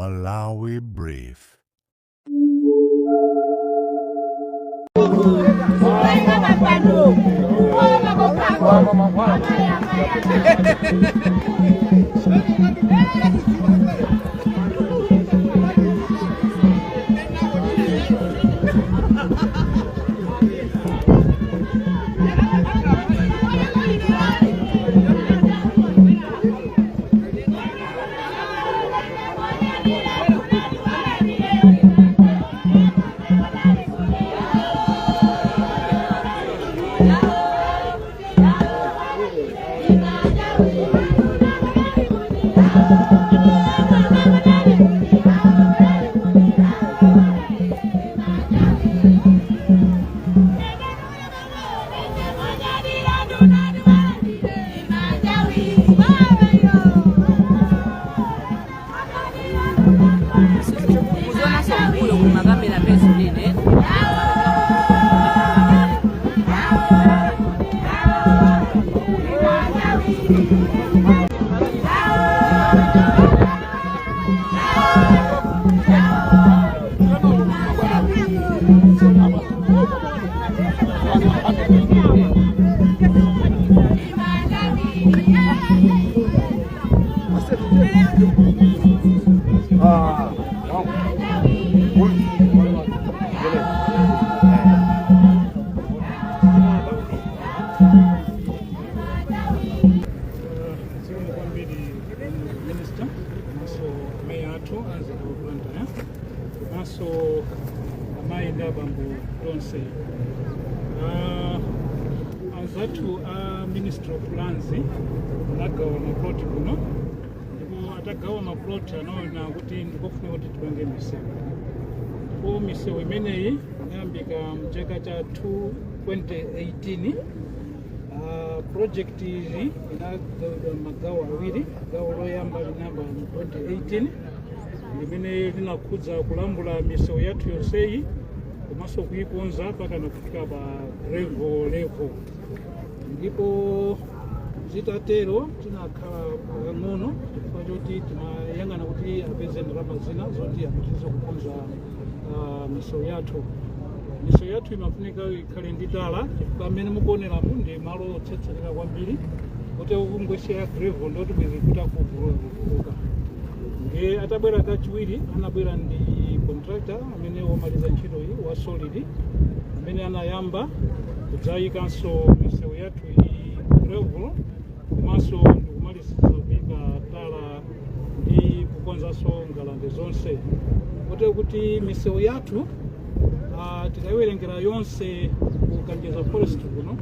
Malawi Brief. Muziona sombuyo kumakamera phezulu. Zikomo kwambiri, Minister, komanso mayi athu anzika ku Blantyre, komanso amayi ndi abambo tonse. Anzathu a Ministry of Lands anagawa maploti kuno, ndipo atagawa maploti anaona kuti ndikofuna kuti tipange misewu, ndipo misewu imeneyi inayambika mchaka cha 2018. Project iyi inagawidwa magawo awiri. Gawo loyamba linayamba mu 2018, limene linakhudza kulambula misewu yathu yonseyi komanso kuyikonza mpaka kufika pa gravel level. Ndipo zitatero tinakhala pang'ono chifukwa choti timayang'ana kuti apeze ndalama zina zoti apitirize kukonza misewu yathu. Misewu yathu imafunika ikhale ndi tala, chifukwa amene mukuoneramu ndi malo otsetsereka kwambiri, kuti kungosiya gravel ndoti bwezi kuti akuvuluka. Ndiye atabwera kachiwiri, anabwera ndi contractor amene wamaliza ntchito iyi, wa Solid, amene anayamba kudzayikanso misewu yathu iyi gravel, komanso ndikumalizitsa kuyika tala ndi kukonzanso ngalande zonse, kotero kuti misewu yathu tikayiwerengera yonse ku Kanjeza Forest kuno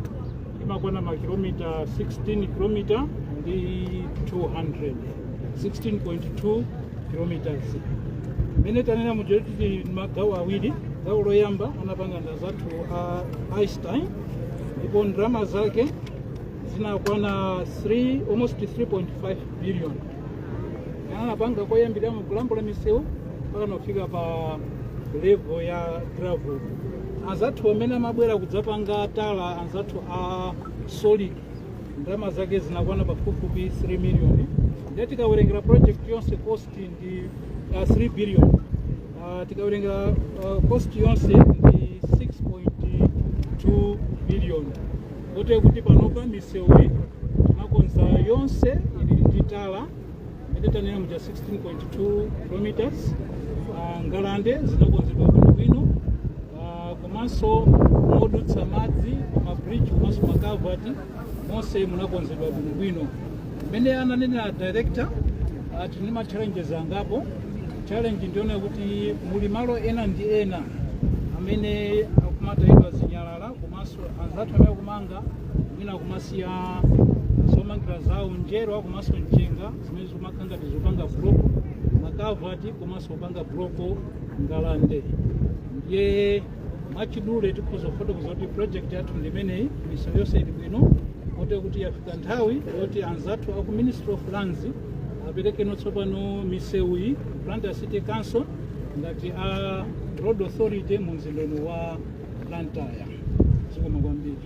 imakwana makilomita 16 kilomita ndi 200, 16.2 kilometers. Mmene tanena muja kuti magawo awiri, gawo loyamba anapanga anzathu a Einstein, ndipo ndalama zake zinakwana 3, almost 3.5 billion. Anapanga koyambira mukulambula misewu mpaka nafika pa level ya gravel. Anzathu amene amabwera kudzapanga tala, anzathu a Solid, ndalama zake zinakwana pafupifupi 3 million. Ndiye tikawerengera project yonse, cost ndi 3 billion. Tikawerengera cost yonse ndi 6.2 billion, kotero kuti panopa misewu tinakonza yonse ili ndi tala, imene tanena muja, 16.2 kilometers. Ngalande zinakonzedwa bwinobwino, komanso modutsa madzi, ma bridge komanso ma culvert, monse munakonzedwa bwinobwino. Mmene ananenera director, tili ma challenges angapo. Challenge ndiona kuti muli malo ena ndi ena amene akumatayidwa zinyalala, komanso anzathu amene akumanga mwina akumasiya zomangira zawo, njerwa komanso mchenga, zimene zimakhala ngati zopanga block ma culvert komanso kupanga block ngalande. Ndiye mwachidule tikhoza kufotokoza kuti project yathu ndi imeneyi, misewu yonse ili bwino, kotero kuti yafika nthawi yoti anzathu aku Ministry of Lands aperekeno tsopano misewu iyi Blantyre City Council ngati a road authority mu mzinda uno wa Blantyre. Zikomo kwambiri.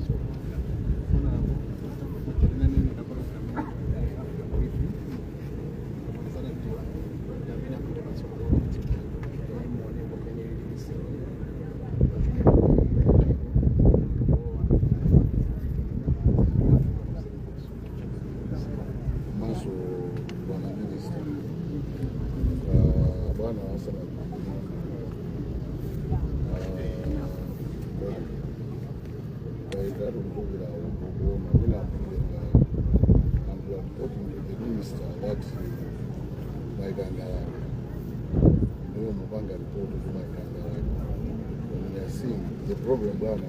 So, Honorable, tinanenera program ya Africa Briefing. Bwana asana Kaitatu kuchokera ukugoma kwina kutenga and you are reporting to the minister that Maikangalani ndiwo mupanga report to Maikangalani. When we are seeing the problem bwana,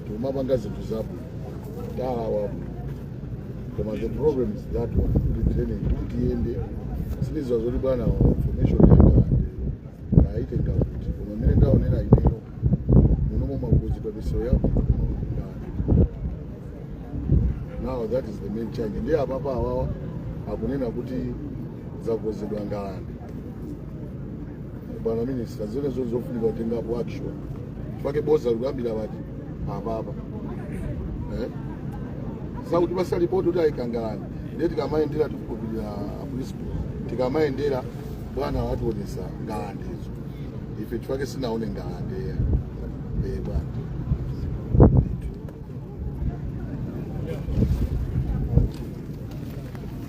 tikumapanga zinthu zabwino tala wabwino, koma the problem is that one kuti training kuti tiyende sindiziwa zoti bwana information yanga aitenga kuti koma mmene ndaonera ineyo munomo makudzidwa misewu yabwino. Now that is the main challenge. Ndiye apapa awawa akunena kuti zakonzedwa ngalande. Bwana minister, zimenezo zofunika kutengapo action pake boza likuyambira pati apapa, eh? Sakuti basa ripoti kuti ayikangalani ndiye tikamayendera tikupirira principal, tikamayendera bwana wationesa ngalandezo, ife chifake sinaone ngalande ya eh bwana.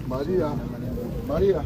Maria, Maria.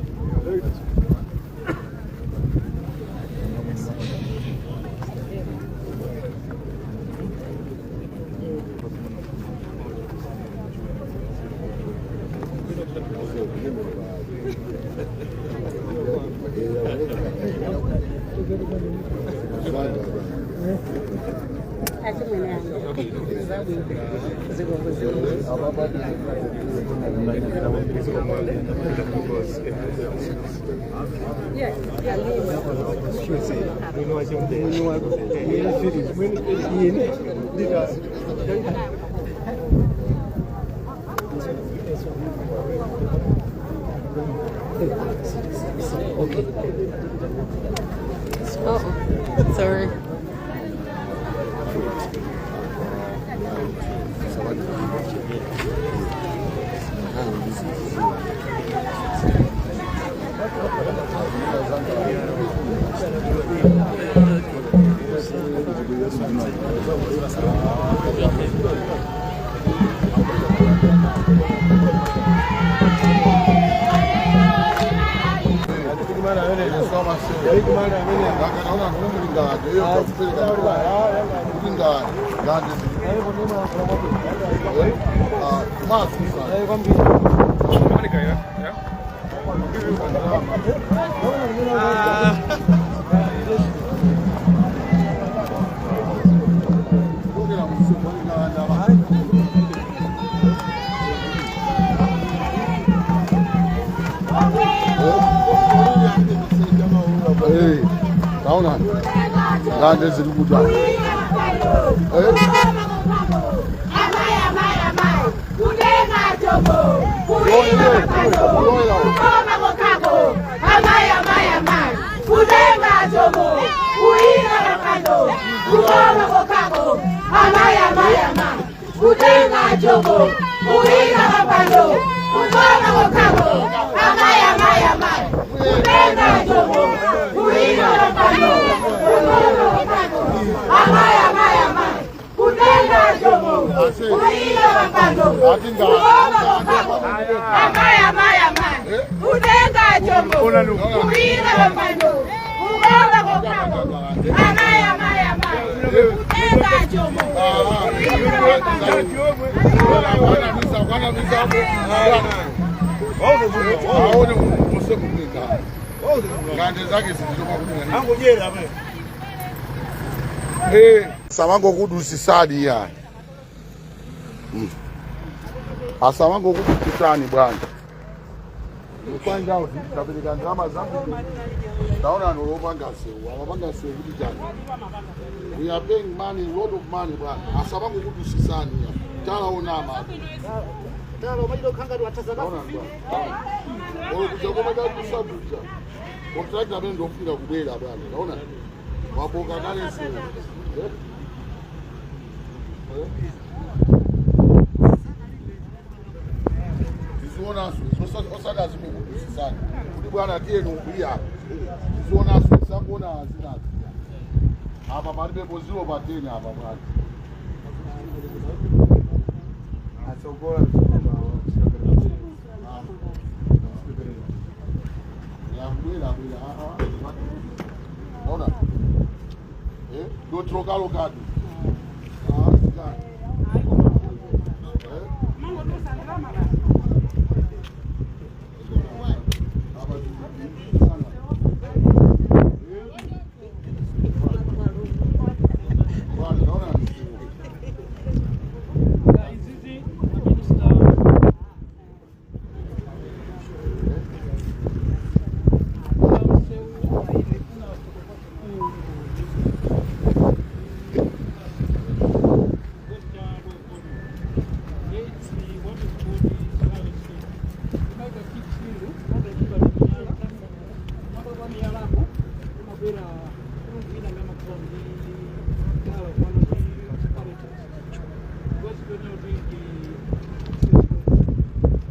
Oh, sorry. Taona ngande ziri kuta Samangokudusisani yani, asamangokudusisani bwana. Find out tapereka ndalama zangu, taona anolopanga sewu amapanga sewu kuti chani. We are paying money, lot of money bwana, asamangokudusisani ya talaonama olokuja komadakusakuja contractor amene ndofika kubwera bwana, taona waboka kale sewu. Tizionaso osakazi mukudusisana kuti bwana tiyeni ukwiya, tizionaso tisangoona azinazo apa palibepo 0 pa 10 apa bwana. Yakubwera bwera. Dothi lokalokatu. Ah, sikani. Eh? Apa sana. Bwana, naona ni Izizi minista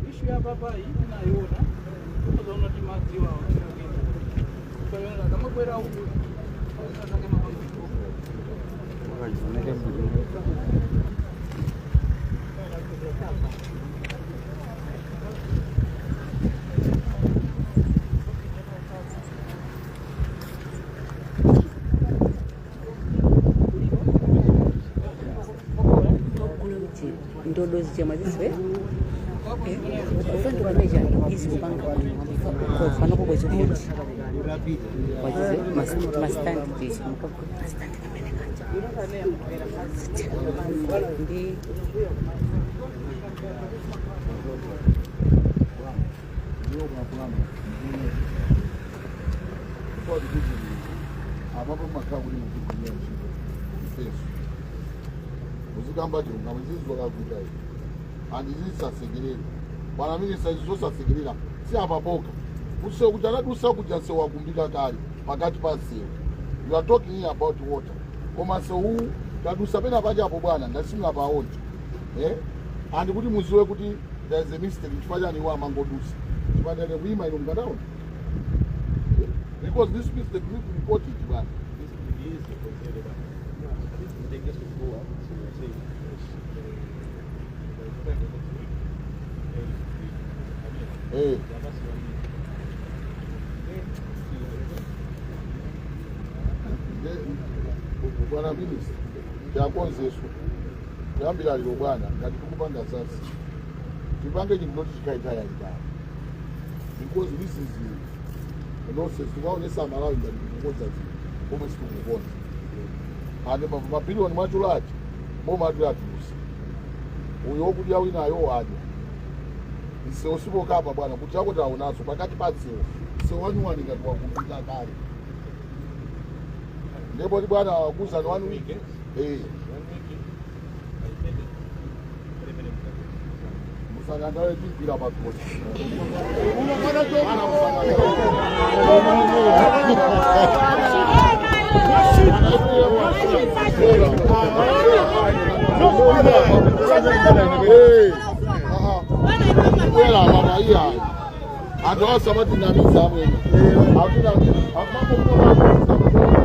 Issue ya papai inayoona ukazaona ti madziwa ukaona kamakwera uku Kuti ndodo zichema ziswe ufandiwameja izikupanga panopo kwezikuti wazize mastandi mastandi kamene kaja ndi Ndiyo mapulana. Kwa kuti apapo makhala kuti muzigwinya ntchito ifeso muzikamba chilungamo izizi zokakuita izi and izizi sasekerera bwana minista izi zosasekerera si apapoka usewu kuti anadusa kuja nsewu wakumbika kale pakati pa nsewu. You are talking here about water, koma nsewu tadusa pena pachapo bwana ndasimula eh? And kuti muziwe kuti there is a mistake, chifukwa chani iwo amangodusa chipandane kuima ino mukataona, because this mistake need to report it, bwana. Eh. Bwana minista, tiakonzeso kuyambira lero bwana, ngati tikupanga sasi tipange chinthu choti chikhaitayalitali, because this is nonsense. Tikaonesa Malawi ngati tikukonza zinthu pomwe sitikukonza, and mabiliyoni mwachulachi momwe atilatulusa uyo wokudya winayo adya msewu sipokapa bwana, kuti chako taonaso pakati pa msewu, msewu wanyuwani ngati wakumbika kale, ndipo ti bwana wakuzani one week, eh. Musangandale tigwira pakoti. Bwana, musangandale. Eh, ah, ah. Kwela baba iya. Anthu awo samatinamiza amwene. Atinamiza. Akumambo